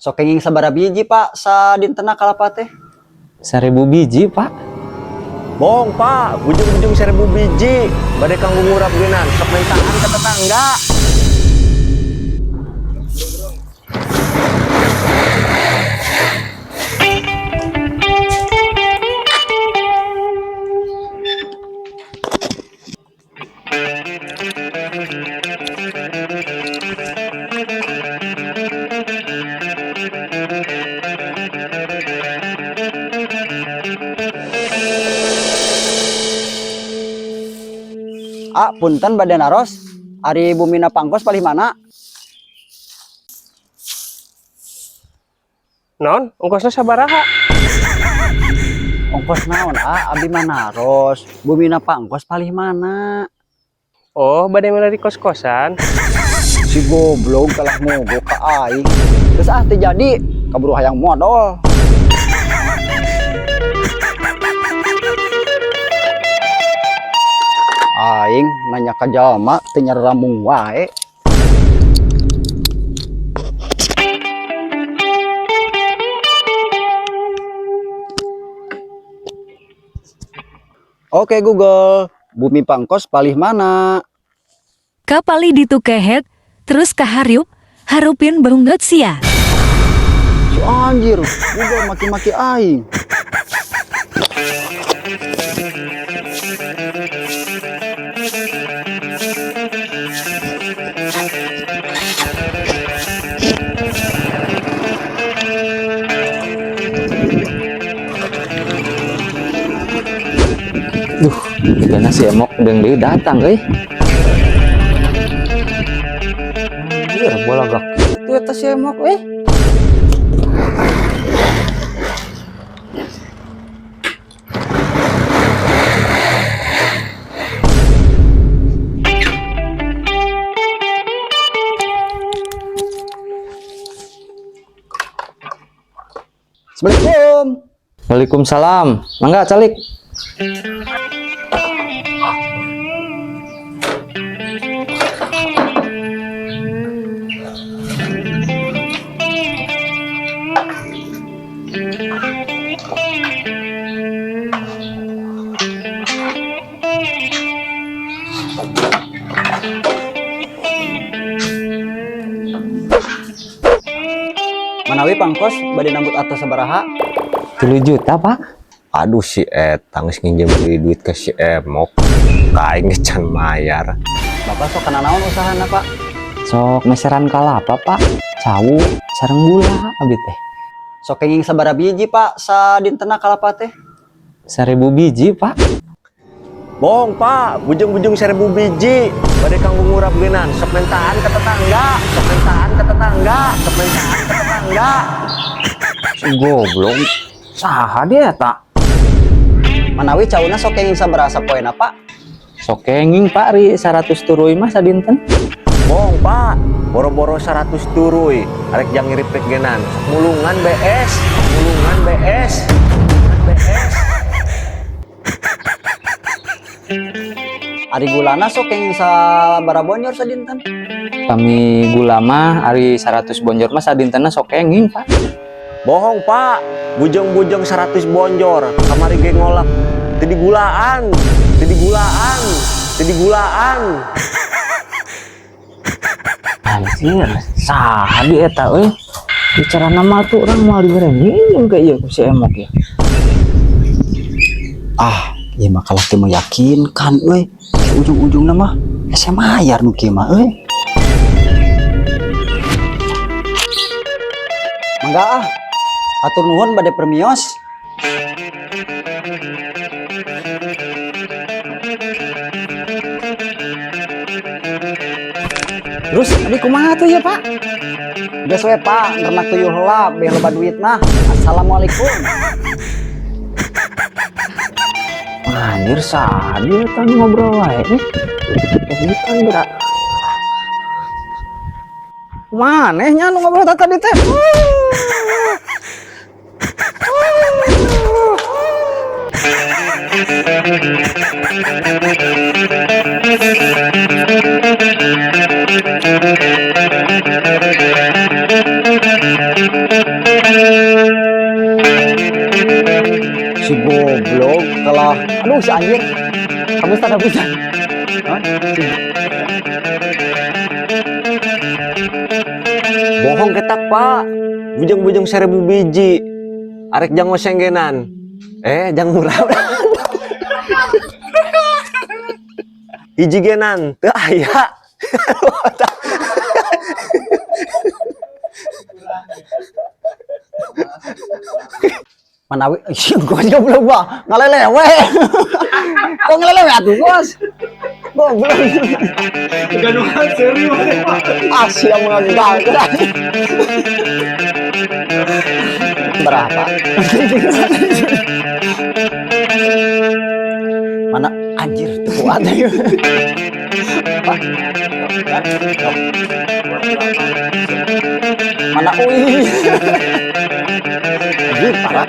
Sok kenging sabaraha biji, Pak, sadintena kalapa teh? 1000 biji, Pak. Bohong, Pak, bujung-bujung 1000 biji. Bade kanggo ngurap geunan, sok mentaan ke tetangga. Ah, punten bade naros. Ari bumina Pangkos palih mana? Non, ongkosnya sabaraha? Ongkos naon, ah? Abi mah naros. Bumina Pangkos palih mana? Oh, bade meuli kos-kosan. Si goblok kalah mogok ka aing. Terus ah teu jadi, kaburu hayang modal. Aing nanya ka jalma teu nyarambung wae. Oke Google, bumi Pangkos palih mana? Kapali ditu kehet, terus kaharup, harupin beungeut sia. Si anjir, Google maki-maki aing. Duh, karena si Emok deung deui datang euy. Anjir, bola gak kitu eta si Emok euy. Assalamualaikum. Waalaikumsalam. Mangga calik. Manawi Pangkos bade nambut atas sabaraha? 3 juta, Pak. Aduh, si eta geus nginjem deui duit ke si Emok. Ka aing geus can mayar. Bapak sok kana naon usahana, Pak? Sok meseran kalapa, Pak. Cau sareng gula abi teh. Sok kenging sabaraha biji, Pak, sadintena kalapa teh? 1000 biji, Pak. Bohong, Pak, bujung-bujung 1000 biji. Bade kanggo ngurap geunan, sok mentaan ke tetangga, sok mentaan ke tetangga, sok mentaan ke tetangga. Si goblok. Saha dia tak? Manawi cauna sok kenging sabaraha sapoena, Pak? Sok kenging, Pak, ri 100 turuy mah sadinten. Bohong, Pak, boro-boro 100 turuy, arek jang ngiriprik geunan, sok mulungan BS, mulungan BS, mulungan BS. Ari gulana sok kenging sabaraha bonjor sadinten? Kami gula mah ari 100 bonjor mah sadintena sok kenging, Pak. Bohong, Pak, bujeng-bujeng 100 bonjor, kamari ge ngolak, teu digulaan, teu digulaan, teu digulaan. Anjir, saha di eta euy? Bicara nama tuh orang mau dibere minum ke ieu ku si Emok ya. Ah, ieu mah kalah teu meyakinkan euy. Ujung-ujungna mah hese mayar nu kieu mah euy. Mangga ah. Hatur nuhun bade permios. Terus abi kumaha tuh ya, Pak? Geus we, Pak, ternak tuyul heula beh loba duitna. Assalamualaikum. Anjir, saha dia eta nu ngobrol wae nih. Bukan gerak. Manehnya nu ngobrol tadi teh. Si goblok kalah. Aduh, si anjir. Kamu tak bisa. Hah? Bohong ketak pak, bujang-bujang 1000 biji, arek jang osenggenan, eh jang murah. Hiji genan, teu aya. Manawi, ih, gua goblok gua. Ngalelewe. Kok ngalelewe atuh, Bos? Goblok. Ganuhan serius. Ah, siap mengagal. Berapa? Mana anjir tuh kuat. Pak. Mana ui. Anjir parah.